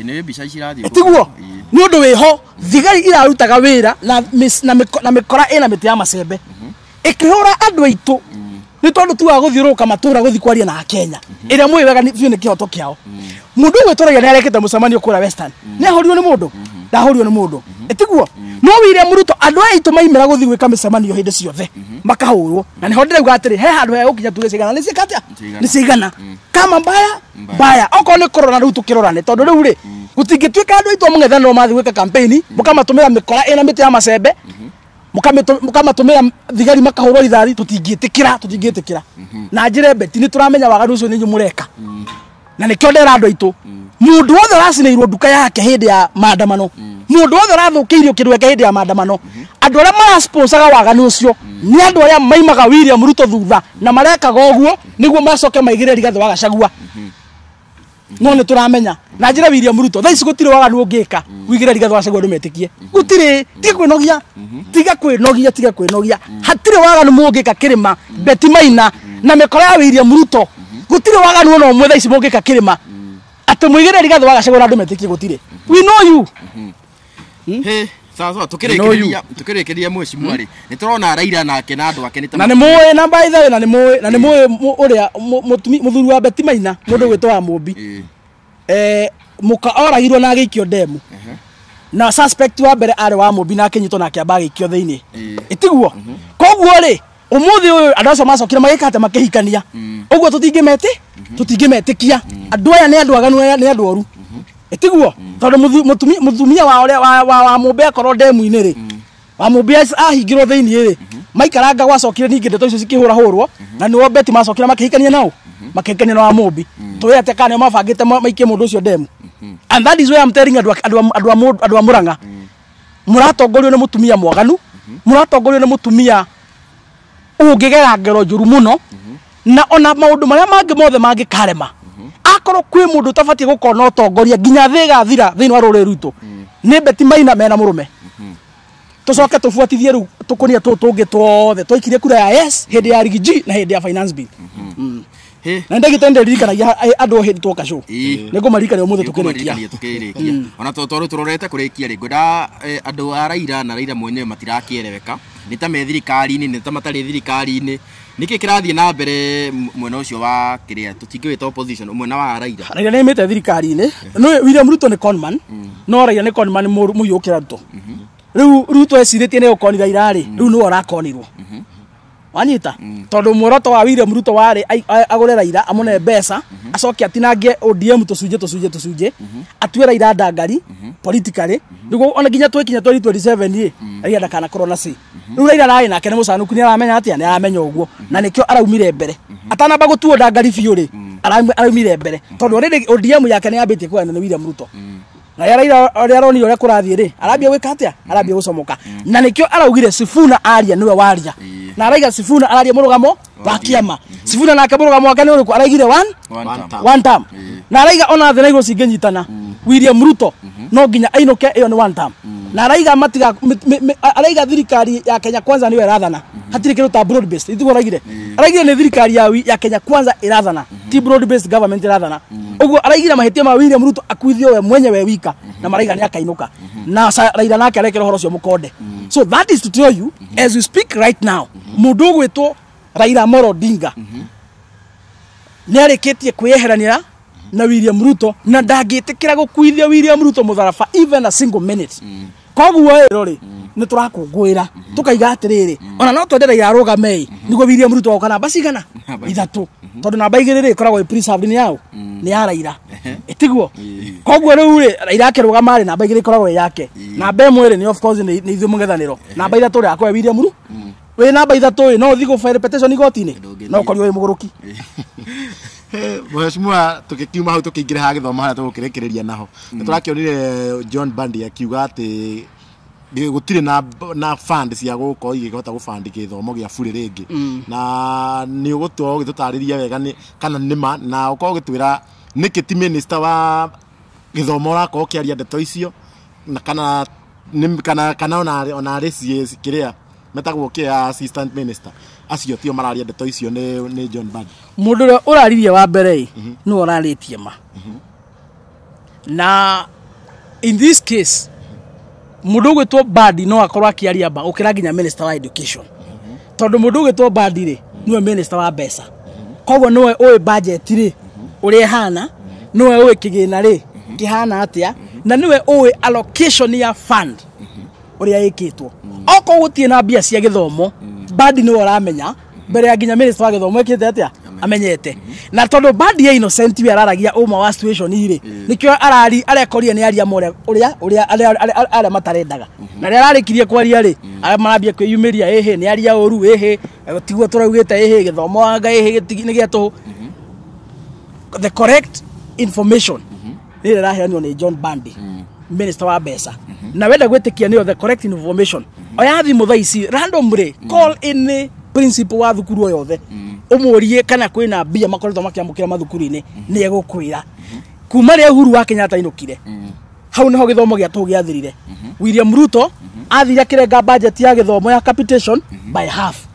S2: Nĩ mbica ici irathiĩ.
S3: Tiguo nĩ ũndũ wĩho, thigari irarutaga wĩra na mĩkora ĩna mĩtĩ ya macembe ĩkĩhũra andũ aitũ nĩ tondũ tu wa gũthiũrũrũka matũra gũthiĩ kwaria na Akenya ĩrĩa mũĩ wega biũ nĩ kĩhoto kĩao. Mũndũ ũgwĩtũragia nĩ arekĩte mũcemanio kũrĩa Western, nĩ ahũrirwo nĩ mũndũ? Ndahũrirwo nĩ mũndũ, ĩtiguo? No William Ruto, andũ aya aitũ maimĩra gũthiĩ gwĩka mĩcemanio hĩndĩ ciothe makahũrwo, na nĩho ndĩrauga atĩrĩ, he handũ hegũkinya tuge cigana nĩ ciĩka atĩa, nĩ cigana kama mbaya mbaya, okorwo nĩ kũrora rĩu tũkĩrorane, tondũ rĩu rĩ gũtingĩtuĩka andũ aitũ a mũng'ethanĩro mathiĩ gwĩka campaign mũkamatũmĩra mĩkora ĩna mĩtĩ ya macembe, mũkamatũmĩra thigari makahũrwo rithathi, tũtingĩtĩkĩra, tũtingĩtĩkĩra. Na njĩre Betty, nĩ tũramenya waganu ũcio nĩ inyuĩ mũreka, na nĩkĩo ndera andũ aitũ, mũndũ wothe ũracinĩirwo nduka yake hĩndĩ ya maandamano, mũndũ wothe ũrathũkĩirio kĩndũ gĩake hĩndĩ ya maandamano, andũ arĩa marasponsaga waganu ũcio nĩ andũ arĩa maimaga William Ruto thutha na marekaga ũguo nĩguo macoke maigĩrĩre Rigathĩ wa Gachagua. No nĩ tũramenya. Na njĩre William Ruto, thaa ici gũtirĩ waganu ũngĩka wĩigĩrĩre Rigathĩ wa Gachagua ndũmetĩkie, gũtirĩ. Tiga kwĩnogia, tiga kwĩnogia, tiga kwĩnogia, hatirĩ waganu mũngĩka kĩrĩma. Betty Maina na mĩkora ya William Ruto, gũtirĩ waganu ona ũmwe thaa ici mũngĩka kĩrĩma atĩ mũigĩrĩre Rigathĩ wa Gachagua na ndũmetĩkie, gũtirĩ. We know you.
S2: He sawa sawa, tukĩrĩkĩrĩria, tukĩrĩkĩrĩria mheshimiwa rĩ, nĩ tũrona Raila nake na andũ ake nĩ ta
S3: Na nĩ mũĩ, na by the way, na nĩ mũĩ, na nĩ mũĩ ũrĩa mũthuri wa Betty Maina, mũndũ ũgwĩtwo wa Mũmbi, mũka oragirwo na agĩikio ndemu, na suspect wa mbere arĩ wa Mũmbi na akĩnyitwo na akĩamba agĩikio thĩinĩ, ĩtiguo? Koguo rĩ, ũmũthĩ ũyũ andũ acio macokire magĩka atĩ makĩhikania ũguo, tũtingĩmetĩ, tũtingĩmetĩkia. Andũ aya nĩ andũ aganu, nĩ andũ oru, ĩtiguo? Tondũ mũtumia wa ũrĩa wa Mũmbi akorwo ndemu-inĩ rĩ, wa Mũmbi ahingĩrwo thĩinĩ rĩ, maikaranga gwacokire ningĩ ndeto icio cikĩhũrahũrwo, na nĩo Betty macokire makĩhikania nao, makĩhikania na wa Mũmbi. Tũĩ atĩa kana nĩo mabangĩte maikie mũndũ ũcio ndemu? And that is why I'm telling andũ a Murang'a, mũratongorio nĩ mũtumia mwaganu, mũratongorio nĩ mũtumia ũngĩgera ngero njũru mũno, na ona maũndũ marĩa mangĩ mothe mangĩkarema, akorwo kwĩ mũndũ ũtabatiĩ gũkorwo na ũtongoria nginya thĩ ĩgathira thĩinĩ wa rũrĩrĩ rwitũ nĩ Betty Maina mena mũrũme. Tũcoke tũbuatithie rĩu tũkũnia tũtũ tũngĩ tuothe twaikirie kura ya yes hĩndĩ ya Riggy G na hĩndĩ ya finance bill. Na ndagĩte ndirikanagia andũ hĩndĩ twoka show, nĩ ngũmaririkania ũmũthĩ tũkĩrĩkia.
S2: Tũkĩrĩkia ona tondũ tũrorete kũrĩkia rĩ, ngwenda andũ a Raila na Raila mwenyewe matirakĩereweka, nĩ ta me thirikari-inĩ, nĩ ta matarĩ thirikari-inĩ. Nĩkĩ kĩrathiĩ na mbere mwena ũcio wa kĩrĩa tũtingĩwĩta opposition, mwena wa Raila?
S3: Raila nĩ aimĩte thirikari-inĩ. No William Ruto nĩ conman, no Raila nĩ conman mũiyũ gũkĩra Ruto. Rĩu Ruto ecirĩtie nĩ gũkoni Raila rĩ, rĩu nĩwe ũrakonirwo. Wanyita, tondũ muoroto wa William Ruto warĩ agũre Raila, amũne mbeca, acoke atinangie ODM tũcunjĩ tũcunjĩ tũcunjĩ, atue Raila ndangari politically, nĩguo ona nginya twĩkinya 2027 rĩ, Raila ndakanakorwo na say. Rĩu Raila ararĩ nake nĩ mũcanũku, nĩ aramenya atĩa, nĩ aramenya ũguo, na nĩkĩo araumire mbere atanamba gũtuo ndangari biũ rĩ, araumire mbere tondũ already ODM yake nĩ yambĩtie kũgayana nĩ William Ruto. Na rĩrĩa Raila ũrĩa aronire ũrĩa kũrathiĩ rĩ, arambia gwĩka atĩa, arambia gũcomoka, na nĩkĩo araugire Sifuna aria nĩwe waria, na araiga Sifuna araria mũrũgamo wa kĩama. Sifuna nake mũrũgamo wake nĩ ũrĩkũ? Araigire one
S2: One
S1: One
S2: term.
S1: term.
S3: One term. Na araiga ona thĩ na igũrũ cingĩnyitana, William Ruto no nginya ainũke, ĩyo nĩ one term. Na araiga matiga araiga thirikari ya Kenya Kwanza nĩyo ĩrathana, hatirĩ kĩndũ ta broad based. Itiguo araigire? Araigire nĩ thirikari ya Kenya Kwanza ĩrathana, ti broad based government ĩrathana. Ũguo araigire mahĩtia ma William Ruto akuithio we mwenyewe wika, na maraiga nĩ akainũka, na Raila nake arekera ũhoro ũcio mũkonde. So that is to tell you, as we speak right now, mũndũ ũgwĩtwo Raila Amolo Odinga nĩ arĩkĩtie kwĩyeherania na William Ruto, na ndangĩtĩkĩra gũkuithia William Ruto mũtharaba even a single minute. Koguo ĩro rĩ, nĩ tũrakũngũĩra tũkaiga atĩrĩrĩ, ona no twende Raila arũgame nĩguo William Ruto agoka namba cigana? Ithatũ, tondũ namba 2 rĩ, ĩkoragwo ĩ preserved nĩ yaũ? Nĩ ya Raila, ĩtiguo? Koguo rĩu rĩ, Raila akĩrũgama rĩ, namba 2 ĩkoragwo ĩ yake, namba 1 rĩ, nĩ of course nĩ ithuĩ mũng'ethanĩro, namba 3 rĩ, akoe William Ruto. Wĩ namba 3 ĩ, no ũthiĩ gũ petition igoti-inĩ?
S2: Ndũngĩthiĩ.
S3: No ũkorirwo wĩ mũgũrũki.
S1: Mheshimiwa, tukikiuma hau tukiingĩra ha gĩthomo harĩa tũgũkĩrĩkĩrĩria naho, nĩ tũrakĩonire John Bandi akiuga atĩ gũtirĩ na fund cia gũkorwo igĩhota gũbandi gĩthomo gĩa bure rĩngĩ, na nĩ ũgũtua ũgĩtũtarĩria wega nĩ kana nĩ ma, na ũkorwo ũgĩtwĩra nĩkĩ ti minister wa gĩthomo ũrakorwo ũkĩaria ndeto icio, na kana kana ona arĩ CS kĩrĩa metagwo kĩa assistant minister acio tio mararia ndeto icio, nĩ John Bandi.
S3: Mũndũ ũrĩa ũraririe wa mbere ĩ, nĩwe ũrarĩtie ma, na in this case mũndũ ũgwĩtwo Bandi no akorwo akĩaria ma gũkĩra nginya minister wa education, tondũ mũndũ ũgwĩtwo Bandi rĩ, nĩwe minister wa mbeca, koguo nĩwe ũĩ budget rĩ ũrĩa ĩhana, nĩwe ũĩ kĩgĩna rĩ kĩhana atĩa, na nĩwe ũĩ allocation ya fund ũrĩa ĩkĩtwo. Okorwo gũtirĩ na mbia cia gĩthomo, Bandi nĩwe ũramenya mbere ya nginya minister wa gĩthomo ĩkĩte atĩa amenyete. Na tondũ Bandi ya innocent we araragia ũma wa situation rĩ, nĩkĩo arari arekorire nĩ aria ma ũrĩa arĩa matarendaga. Na rĩrĩa ararĩkirie kwaria rĩ, arĩa marambia kwĩyumĩria, ĩhĩ nĩ aria ũru, ĩhĩ tiguo tũraugĩte, ĩhĩ gĩthomo anga ĩhĩ nĩ gĩa tũhũ. The correct information nĩ ĩrĩa ĩraheanwo nĩ John Bandi, minister wa mbeca, na wenda gwĩtĩkia nĩyo the correct information, oya thimũ thaa ici randomly, call any principal wa thukuru o yothe, ũmũrie kana kwĩna mbia makoretwo makĩamũkĩra mathukuru-inĩ, nĩ egũkwĩra kuma rĩrĩa Uhuru wa Kenyatta ainũkire, hau niho gĩthomo gĩa tũhũ gĩathirire. William Ruto athire akĩrenga budget ya gĩthomo ya capitation by half.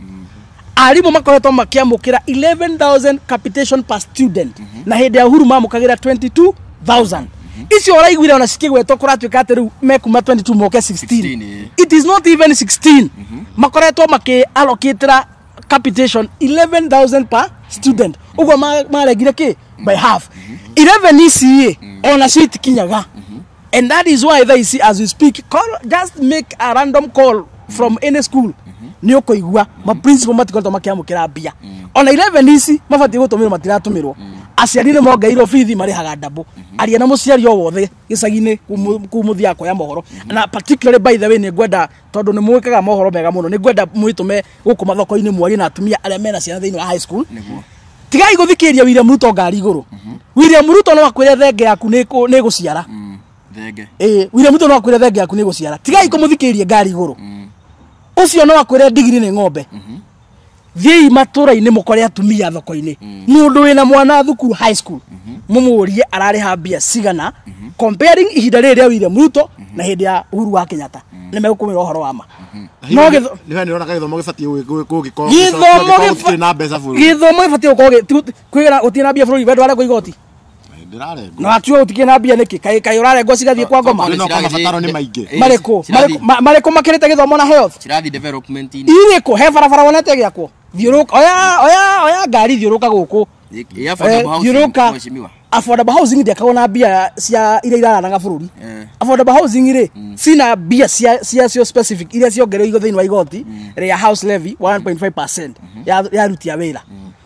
S3: Arimũ makoretwo makĩamũkĩra 11,000 capitation per student, na hĩndĩ ya Uhuru mamũkagĩra 22,000. Icio ũraiguire ona cikĩgwetwo kũratuĩka atĩ rĩu mekuma 22 moke 16.
S2: 16, ĩĩ.
S3: It is not even 16. Makoretwo makĩ allocatĩra capitation 11,000 per student, ũguo marengire kĩ by half. 11 ici ĩ, ona cio itikinyaga, and that is why thaa ici as we speak, call, just make a random call from any school, nĩ ũkũigua ma principal matikoretwo makĩamũkĩra mbia ona 11 ici mabatiĩ gũtũmĩrwo, matiratũmĩrwo. Aciari nĩ mongereirwo bithi, marĩhaga ndabũ. Aria na mũciari o wothe gĩcagi-inĩ kũu mũthiaga kuoya mohoro, na particularly, by the way, nĩ ngwenda, tondũ nĩ mwĩkaga mohoro mega mũno, nĩ ngwenda mwĩtũme gũkũ mathoko-inĩ mwarie na atumia arĩa mena ciana thĩinĩ wa high school. Tigai gũthikĩrĩria William Ruto ngari igũrũ. William Ruto no akwĩre thenge yaku nĩ ĩgũciara.
S2: Thenge.
S3: Ĩĩ, William Ruto no akwĩre thenge yaku nĩ ĩgũciara. Tigai kũmũthikĩrĩria ngari igũrũ. Ũcio no akwĩre ndigiri nĩ ng'ombe. Thiĩi matũra-inĩ mũkore atumia thoko-inĩ, mũndũ wĩna mwana thukuru high school, mũmũrie ararĩha mbia cigana comparing ihinda rĩrĩ rĩa William Ruto na hĩndĩ ya Uhuru wa Kenyatta, nĩ megũkũmĩra ũhoro wa ma. No
S1: nĩ nĩ ũrona gĩthomo gĩbatiĩ gũgĩkorwo
S3: gĩthomo
S1: gũtirĩ na mbeca bũrũri.
S3: Gĩthomo gĩbatiĩ gũkorwo kwĩra gũtirĩ na mbia bũrũri, we ndwarengwo igoti?
S1: Ndĩrarengwo.
S3: Na wakiuga gũtikĩrĩ na mbia nĩkĩ? Kaĩ ũrarengwo cigathiĩ kwa ngoma?
S1: No, kwa mabataro nĩ maingĩ.
S3: Marĩkũ? Marĩkũ makĩrĩte gĩthomo na health?
S2: Cirathi development-inĩ.
S3: Irĩkũ? He barabara wonete gĩakwo? Thiũrũka oya oya oya ngari thiũrũka gũkũ.
S2: Ya affordable housing,
S3: thiũrũka.
S2: Mheshimiwa.
S3: Affordable housing ndĩakagwo na mbia cia iria iraranaga bũrũri. Affordable housing rĩ, cina mbia cia cio specific iria ciongereirwo thĩinĩ wa igoti rĩa house levy 1.5% ya aruti a wĩra.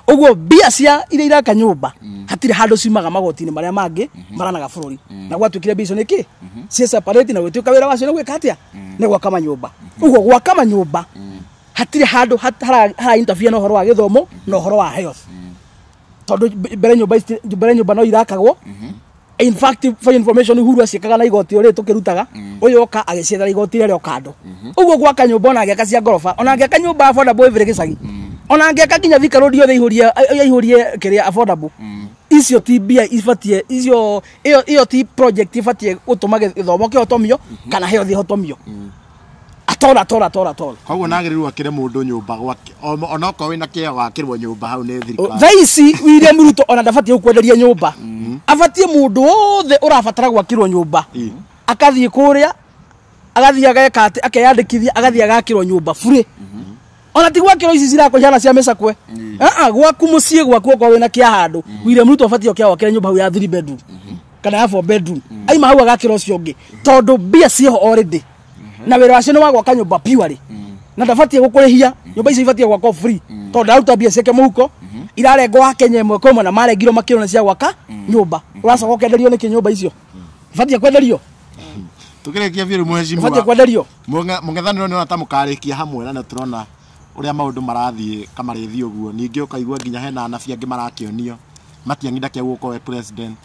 S3: Ũguo mbia cia iria iraka nyũmba hatirĩ handũ ciumaga magoti-inĩ marĩa mangĩ maranaga bũrũri. Na gwatuĩkire mbia icio nĩkĩ ciĩ separate, na gwĩtuĩka wĩra wacio nĩ gwĩka atĩa? Nĩ gwaka manyũmba. Ũguo gwaka manyũmba hatirĩ handũ hara interfere na ũhoro wa gĩthomo na ũhoro wa health, tondũ mbere nyũmba mbere nyũmba no irakagwo. In fact, for information, Uhuru aciĩkaga na igoti ũrĩa tũkĩrutaga, ũyũ oka agĩciethera igoti rĩrĩa kando. Ũguo gwaka nyũmba, ona angĩaka cia ngoroba, ona angĩaka nyũmba affordable every gĩcagi, ona angĩaka nginya Thika Road yothe ihũrie ihũrie kĩrĩa affordable, icio ti mbia ibatie icio, ĩyo ti project ibatie gũtũma gĩthomo kĩhotomio kana health ĩhotomio atol atol atol atol.
S1: Koguo nagĩrĩirwo akĩre mũndũ nyũmba gwake onokorwo wĩna kĩo wakĩrwo nyũmba hau nĩ thirikari.
S3: Thaa ici William Ruto ona ndabatiĩ gũkwenderia nyũmba, abatiĩ mũndũ wothe ũrabatara gwakĩrwo nyũmba akathiĩ kũrĩa, agathiĩ ageka atĩ akeyandĩkithia, agathiĩ agakĩrwo nyũmba bure. Ona ti gwakĩrwo ici cirakũhana cia mĩcakwe, aa gwaku mũciĩ gwaku, okorwo wĩna kĩa handũ, William Ruto abatiĩ oke gwakĩra nyũmba hau ya 3 bedroom kana ya 4 bedroom, aima hau agakĩra ũcio ũngĩ, tondũ mbia ciĩho already na wĩra wacio nĩ wa gwaka nyũmba purely, na ndabatiĩ gũkũrĩhia. Nyũmba icio ibatiĩ gwakwo free, tondũ ndaruta mbia ciake mũhuko, irarengwo wa Kenya ĩmwe kwa ĩmwe, na marengirwo makĩrwo nĩ cia gwaka nyũmba. Ũracoka ũkenderio nĩkĩ nyũmba icio? Ibatiĩ kwenderio?
S1: Tukĩrĩkia biũ rĩu, mheshimiwa,
S3: Ibatiĩ kwenderio?
S1: Mũng'ethanĩro nĩ ta mũkarĩkia hamwe, na nĩ tũrona ũrĩa maũndũ marathiĩ kamarĩthiĩ ũguo. Ningĩ ũkaigua nginya hena anabii angĩ marakĩonio Matiang'i ndakĩagwo gũkorwo e president,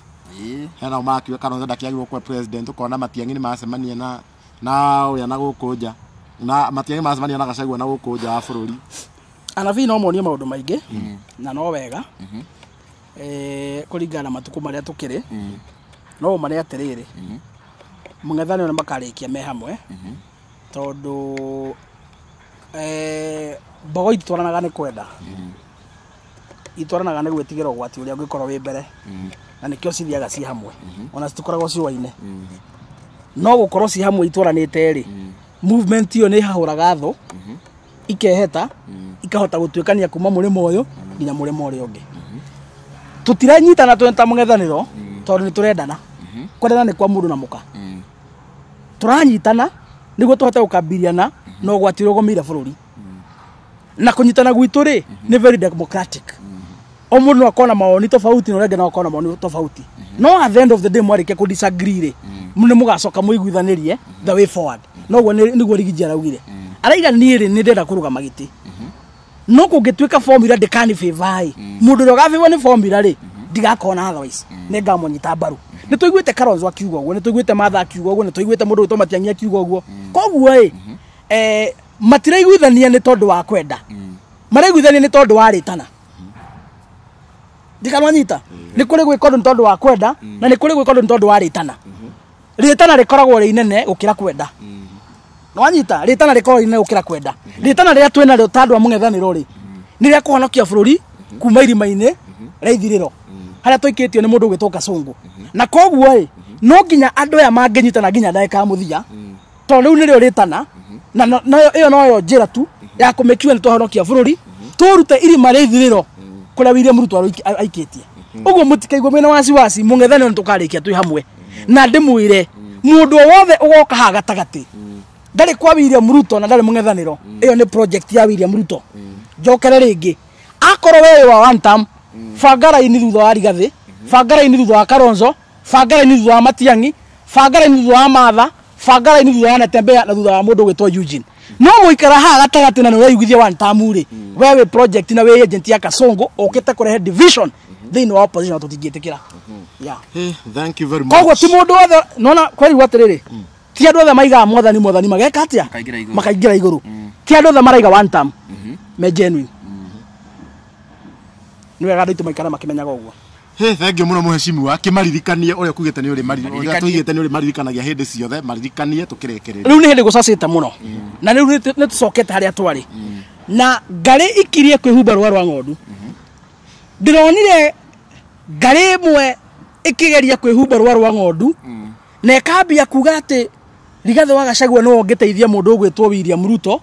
S1: hena o marakiuga Kalonzo ndakĩagwo gũkorwo e president. Ũkona Matiang'i nĩ macemania na ũrĩa na gũkũ nja, na Matiang'i macemania na Gachagua na gũkũ nja wa bũrũri.
S3: Anabii no monie maũndũ maingĩ na no wega, kũringana na matukũ marĩa tũkĩrĩ, no ũmane atĩrĩrĩ, mũng'ethanĩro nĩ makarĩkia me hamwe, tondũ mbogo ititwaranaga nĩ kwenda, itwaranaga nĩ gwĩtigĩra ũgwati ũrĩa ũngĩkorwo wĩ mbere, na nĩkĩo cithiaga ci hamwe, ona citikoragwo ciũaine. No gũkorwo ci hamwe itwaranĩte rĩ, movement ĩyo nĩ ĩhahũraga thũ, ikeheta, ikahota gũtuĩkania kuma mũrĩmo ũyũ nginya mũrĩmo ũrĩa ũngĩ. Tũtiranyitana twĩ ta mũng'ethanĩro tondũ nĩ tũrendana. Kwendana nĩ kwa mũndũ na mũka. Tũranyitana nĩguo tũhote gũkambiriana na ũgwati ũrĩa ũgũmĩire bũrũri, na kũnyitana gwitũ rĩ, nĩ very democratic. O mũndũ no akorwo na mawoni tofauti na ũrĩa ũngĩ no akorwo na mawoni tofauti, no at the end of the day mwarĩkia kũ disagree rĩ, nĩ mũgacoka mũiguithanĩrie the way forward. Noguo nĩguo Rigiji araugire, araiga niĩ rĩ, nĩ ndĩrenda kũrũgama gĩtĩ, no kũngĩtuĩka formula ndĩkani favor ĩ, mũndũ ũrĩa ũgabĩvwo nĩ formula rĩ, ndigakorwo na otherwise nĩ ngamũnyita mbaru. Nĩ tũiguĩte Kalonzo akiuga ũguo, nĩ tũiguĩte Martha akiuga ũguo, nĩ tũiguĩte mũndũ wĩtwo Matiang'i akiuga ũguo. Koguo ĩ, matiraiguithania nĩ tondũ wa kwenda, maraiguithania nĩ tondũ wa rĩtana. Ndikanwanyita, nĩ kũrĩ gwĩka ũndũ nĩ tondũ wa kwenda na nĩ kũrĩ gwĩka ũndũ nĩ tondũ wa rĩtana. Rĩtana rĩkoragwo rĩ inene gũkĩra kwenda. Nĩwanyita? Rĩtana rĩkoragwo rĩ inene gũkĩra kwenda. Rĩtana rĩrĩa twĩnarĩo ta andũ a mũng'ethanĩro rĩ, nĩ rĩa kũhonokia bũrũri kuma irima-inĩ rĩa ithirĩro harĩa tũikĩtio nĩ mũndũ ũgwĩtwo Kasongo. Na koguo ĩ, no nginya andũ aya mangĩnyitana nginya ndagĩka ya mũthia, tondũ rĩu nĩrĩo rĩtana, na nayo ĩyo noyo njĩra tu ya kũmĩkiwa nĩ twahonokia bũrũri, tũrute irima rĩa ithirĩro kũrĩa William Ruto aikĩtie. Ũguo mũtikaigua mwĩna wasiwasi, mũng'ethanĩro nĩ tũkarĩkia twĩ hamwe. Na ndĩmwĩre, mũndũ o wothe ũgoka haha gatagatĩ ndarĩ kwa William Ruto na ndarĩ mũng'ethanĩro, ĩyo nĩ project ya William Ruto. Njokere rĩngĩ, akorwo we wa one term, banga raini thutha wa Rigathĩ, banga raini thutha wa Kalonzo, banga raini thutha wa Matiang'i, banga raini thutha wa Martha, banga raini thutha wa Natembeya na thutha wa mũndũ ũgwĩtwo Eugene. No mũikara haha gatagatĩ na nĩ ũreiguithia one term rĩ, we wĩ project na wĩ agent ya Kasongo ũkĩte kũrehe division thĩinĩ wa opposition, na tũtingĩtĩkĩra. Yeah.
S1: Hey, thank you very much.
S3: Koguo ti mũndũ wothe nona kwerigwo atĩrĩrĩ, ti andũ othe maigaga "Mwathani, Mwathani" mageka atĩa?
S2: Makaingĩra igũrũ.
S3: Makaingĩra igũrũ. Ti andũ othe maraiga one term me genuine. Nĩ wega andũ aitũ maikare makĩmenyaga ũguo.
S1: Hey, thank you mũno mũheshimiwa. Kĩmaririkanie ũrĩa kugĩte nĩ ũrĩ ũrĩa
S2: Maririkanie.
S1: tũigĩte nĩ ũrĩ maririkanagia hĩndĩ ciothe, maririkanie tũkĩrĩkĩrĩria.
S3: Rĩu nĩ hĩndĩ gũcacĩte mũno, na rĩu nĩ tũcokete harĩa twarĩ, na ngarĩ ikirie kwĩhumba rũa rwa ng'ondu. Ndĩronire ngarĩ ĩmwe ĩkĩgeria kwĩhumba rũa rwa ng'ondu na ĩkambia kuga atĩ Rigathĩ wa Gachagua nĩwe ũngĩteithia mũndũ ũgwĩtwo William Ruto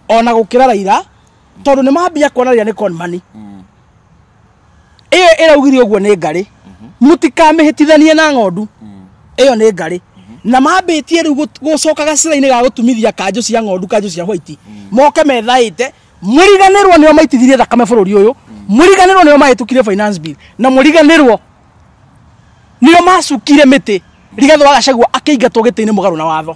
S3: ona gũkĩra Raila. Tondũ nĩ mambia kuona rĩrĩa nĩ con money. Ĩyo ĩraugire ũguo nĩ ngarĩ. Mũtikamĩhĩtithanie na ng'ondu. Ĩyo nĩ ngarĩ. Na mambĩtie rĩu gũcoka gacĩra-inĩ ga gũtumithia kanjũ cia ng'ondu, kanjũ cia white. Moke methaĩte, mũriganĩrwo nĩo maitithirie thakame bũrũri ũyũ, mũriganĩrwo nĩo mahĩtũkirie finance bill, na mũriganĩrwo nĩo macukire mĩtĩ Rigathĩ wa Gachagua akĩingatwo gĩtĩ-inĩ mũgarũ na watho.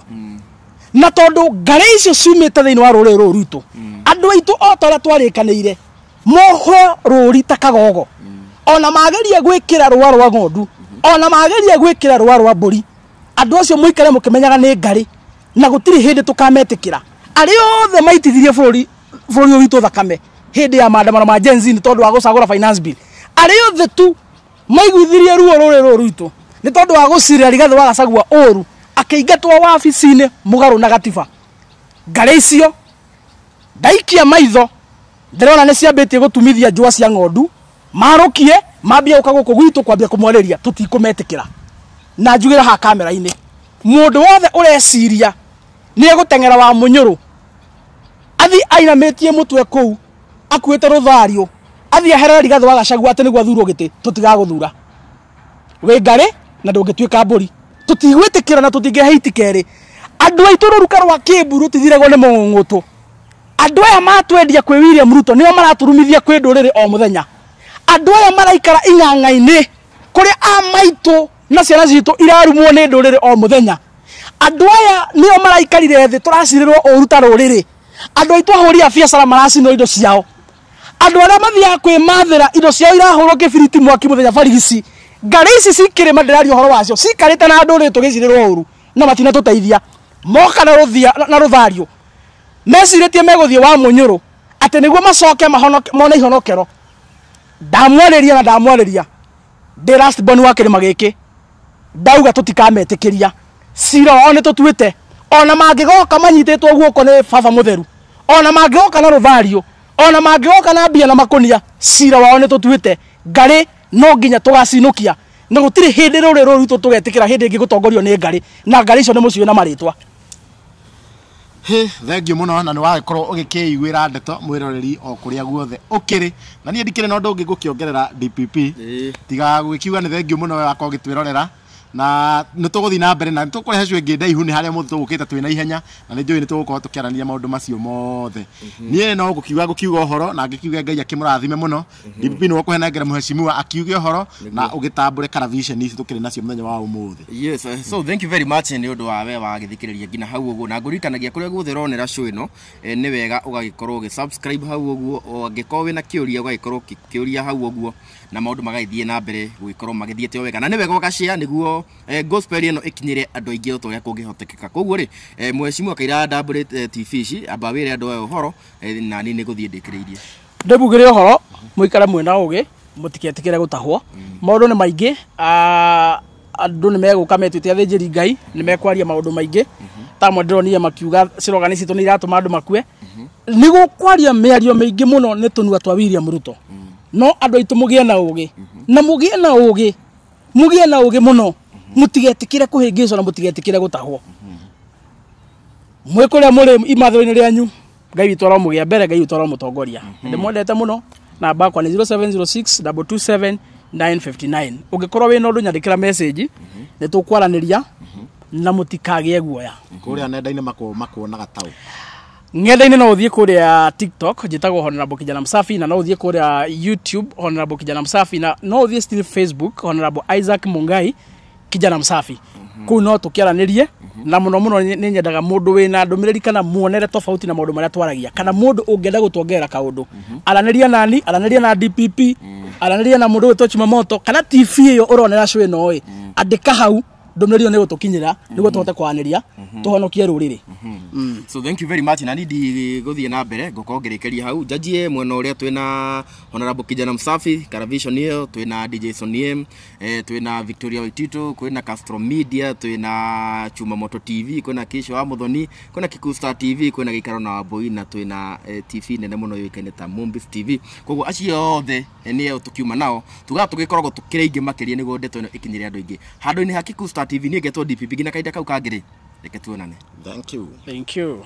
S3: Na tondũ ngarĩ icio ciumĩte thĩinĩ wa rũrĩrĩ rũrũ rwitũ, andũ aitũ o ta ũrĩa twarĩkanĩire mohwo rũri ta kagogo, ona magerie gwĩkĩra rũa rwa ng'ondu, ona magerie gwĩkĩra rũa rwa mbũri, andũ acio mũikare mũkĩmenyaga nĩ ngarĩ na gũtirĩ hĩndĩ tũkametĩkĩra. Arĩa othe maitithirie bũrũri ũyũ witũ thakame hĩndĩ ya maandamano ma Gen Z nĩ tondũ wa gũcagũra finance bill, arĩa othe tu maiguithirie ruo rũrĩ rũrũ rwitũ nĩ tondũ wa gũcirĩra Rigathĩ wa Gachagua ũru akĩingatwo wabici-inĩ mũgarũ na gatiba. Ngarĩ icio ndaikia maitho ndĩrona nĩ ciambĩtie gũtumithia njũa cia ng'ondu, marũkie mambia gũka gũkũ gwitũ kwambia kũmwarĩria, tũtikũmetĩkĩra. Na njugĩra haha kamera-inĩ, mũndũ wothe ũreciria nĩ egũteng'era wa mũnyũrũ athi ainamĩtie mũtwe kũu akuĩte rũthario athi eherere Rigathĩ wa Gachagua atĩ nĩguo athurwo gĩtĩ, tũtigagũthura. Wĩ ngarĩ na ndũngĩtuĩka mbũri. Tũtigwĩtĩkĩra na tũtingĩhe hiti kerĩ. Andũ aitũ rũruka rwa Kĩmbu rũtithiragwo nĩ mũng'ũng'ũtũ. Andũ aya matwendia kwĩ William Ruto nĩo maraturumithia kwĩ ndũrĩrĩ o mũthenya. Andũ aya maraikara ing'ang'a-inĩ kũrĩa a maitũ na ciana citũ irarumwo nĩ ndũrĩrĩ o mũthenya. Andũ aya nĩo maraikarire thĩ tũracirĩrwo ũru ta rũrĩrĩ. Andũ aitũ ahũri a biacara maracinwo indo ciao. Andũ arĩa mathiaga kwĩmathĩra indo ciao irahũrwo kĩbiriti mwaki mũthenya barigici. Ngarĩ ici cikĩrĩma ndĩraria ũhoro wacio cikarĩte na ndũrĩrĩ tũgĩcirĩrwo ũru na matinatũteithia. Moka na rũthario mecirĩtie megũthiĩ wa mũnyũrũ atĩ nĩguo macoke mone ihonokero. Ndamwarĩria na ndamwarĩria ndĩ last born wa kĩrĩma gĩkĩ, ndauga tũtikametĩkĩria. Cira wao nĩ tũtuĩte, ona mangĩgoka manyitĩtwo guoko nĩ baba mũtheru, ona mangĩgoka na rũthario, ona mangĩgoka na mbia na makũnia, cira wao nĩ tũtuĩte. Ngarĩ no nginya tũgacinũkia, na gũtirĩ hĩndĩ rũrĩrĩ rũrũ rwitũ tũgetĩkĩra hĩndĩ ĩngĩ gũtongorio nĩ ngarĩ, na ngarĩ icio nĩ mũciĩ na marĩtwa.
S1: Hĩ, thengiũ mũno na nĩ wagĩkorwo ũgĩkĩiguĩra ndeto mwĩroreri o kũrĩa guothe ũkĩrĩ. Na niĩ ndikĩrĩ na ũndũ ũngĩ ngũkĩongerera DPP tiga gũgĩkiuga nĩ thengiũ mũno we wakorwo ũgĩtwĩrorera, na nĩ tũgũthiĩ na mbere na nĩ tũkũrehe cio ĩngĩ ndaihu nĩ harĩa mũthĩ tũgũkĩte twĩna ihenya, na nĩ njũĩ nĩ tũgũkorwo tũkĩarania maũndũ macio mothe. Niĩ no ngũkiuga ũhoro na ngĩkiuga Ngai akĩmũrathime mũno. DPP nĩ ũkũhenengera mũheshimiwa akiuge ũhoro na ũgĩtambũre karaviceni ici tũkĩrĩ nacio mũthenya wa ũmũthĩ.
S2: Yes, so thank you very much nĩ ũndũ wa we wagĩthikĩrĩria nginya hau ũguo, na ngũririkanagia kũrĩa guothe ũronera show ĩno, nĩ wega ũgagĩkorwo ũgĩ subscribe hau ũguo, ũngĩkorwo wĩna kĩũria ũgagĩkorwo ũkĩũria hau ũguo, na maũndũ magagĩthiĩ na mbere gũgĩkorwo magĩthiĩte o wega, na nĩ wega ũgashare nĩguo gospel ĩno ĩkinyĩre andũ aingĩ o ta ũrĩa kũngĩhotekeka. Koguo rĩ, mheshimiwa Kaira ndambũrĩte TV ici, amba wĩre andũ aya ũhoro, na niĩ nĩ ngũthiĩ ndĩkĩrĩirie.
S3: Ndĩmugĩre ũhoro, mũikare mwĩna ũgĩ, mũtigetĩkĩre gũtahwo. Maũndũ nĩ maingĩ, andũ nĩ megũka metuĩte athĩnjĩri Ngai, nĩ mekwaria maũndũ maingĩ. Ta amwe ndĩronire makiuga cirogani citũ nĩ iratũma andũ makue. Nĩ gũkwaria mĩario mĩingĩ mũno nĩ tũnua twa William Ruto. No andũ aitũ mũgĩe na ũgĩ, na mũgĩe na ũgĩ, mũgĩe na ũgĩ mũno, mũtigetĩkĩre kũhĩngĩcwo na mũtigetĩkĩre gũtahwo. Mwĩ kũrĩa mũrĩ imathĩro-inĩ rĩanyu, Ngai witũ aromũgĩa mbere, Ngai witũ aromũtongoria. Ndĩmwendete mũno, namba yakwa nĩ 0706 227 959. Ũngĩkorwo wĩna ũndũ nyandĩkĩra message, nĩ tũkwaranĩria na mũtikagĩe guoya.
S1: Kũrĩa nenda-inĩ makuonaga taũ.
S3: Ng'enda-inĩ no ũthiĩ kũrĩa TikTok njĩtagwo Honorable Kijana Msafi, na no ũthiĩ kũrĩa YouTube Honorable Kijana Msafi, na no ũthiĩ still Facebook Honorable Isaac Mungai Kijana Msafi. Kũu no tũkĩaranĩrie, na mũno mũno nĩ nyendaga mũndũ wĩna ndũmĩrĩri kana muonere tofauti na maũndũ marĩa twaragia, kana mũndũ ũngĩenda gũtuongerera kaũndũ. Aranĩria nani, aranĩria na DPP, aranĩria na mũndũ wĩtwo Chimamoto, kana TV ĩyo ũronera show ĩno ĩ, andĩka hau ndũmĩrĩri ĩyo nĩ ĩgũtũkinyĩra nĩguo tũhote kwaranĩria, tũhonokie rũrĩrĩ.
S2: So thank you very much, na niĩ ndigũthiĩ na mbere ngũkorwo ngĩrĩkĩria hau njanjie mwena ũrĩa twĩna Honorable Kijana Msafi Caravision ĩyo, twĩna DJ Soniem, twĩna Victoria Waitito, kwĩna Castro Media, twĩna Chuma Moto TV, kwĩna Kisho wa Muthoni, kwĩna Kikuyu Star TV, kwĩna Gĩikaro na Wambui, na twĩna TV nene mũno yũĩkaine ta Mombis TV. Koguo acio othe nĩo tũkiuma nao tugaga tũgĩkoragwo tũkĩrĩ aingĩ makĩria nĩguo ndeto ĩno ĩkinyĩre andũ aingĩ. Handũ-inĩ ha Kikuyu Star TV niĩ ngetwo DPP nginya kahinda kau kangĩ rĩ, reke tuonane.
S1: Thank you.
S3: Thank you.